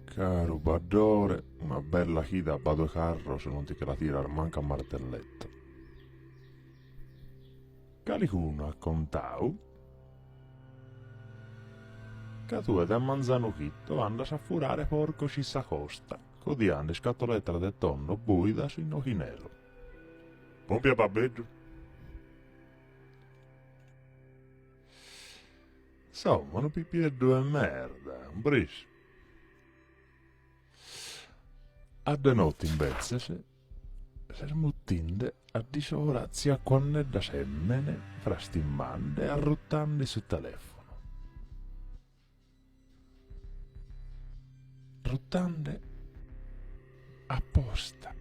Caru Baddore, una bella chida a Badu 'e Carros non ti che la tiras mancu a martelletto. Calicunu at contau ca tue dae manzanu chito andas a furare porcos in sa costa, codiande iscatoletas de tonno boidas in Ochinelo. Pompia Babbeddu. Insomma, unu pipieddu 'e merda, cumpresu? A de notte imbetzes ses mutinde a disora tzia Juannedda Semmene frastimande e arrutande su telefono. Arrutande aposta.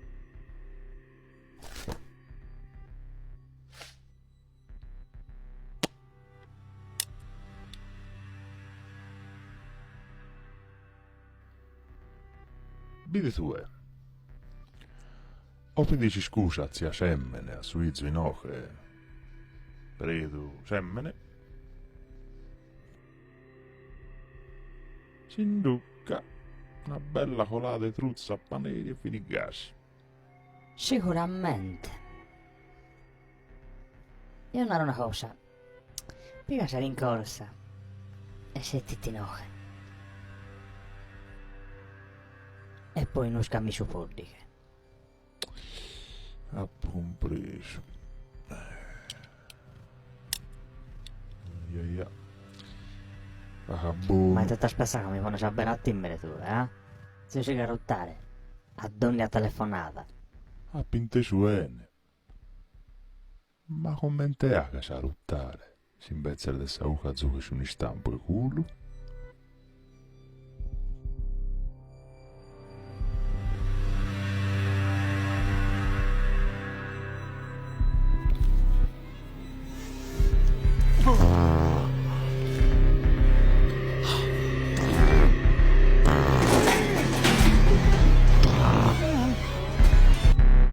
Bidi tue. O pedis iscusa a tzia Semmene, a su 'izu inoghe, Predu Semmene, sinduca una bella colada 'e trutza a paneri e finit gasi. Siguramente. Eo naro una cosa, piga sa rincorsa e settiti inoghe. E poi nuscami su poddighe. Apo cumpresu. Ia ia. Ma ite t'as pensadu ca mi pones abberu a timmere tue, ah? Zeo sigo a ruttare a dònnia telefonada. Apo intesu 'ene. Ma comente 'aghes a ruttare si imbetzes de sa 'uca zughes un'istampu 'e culu?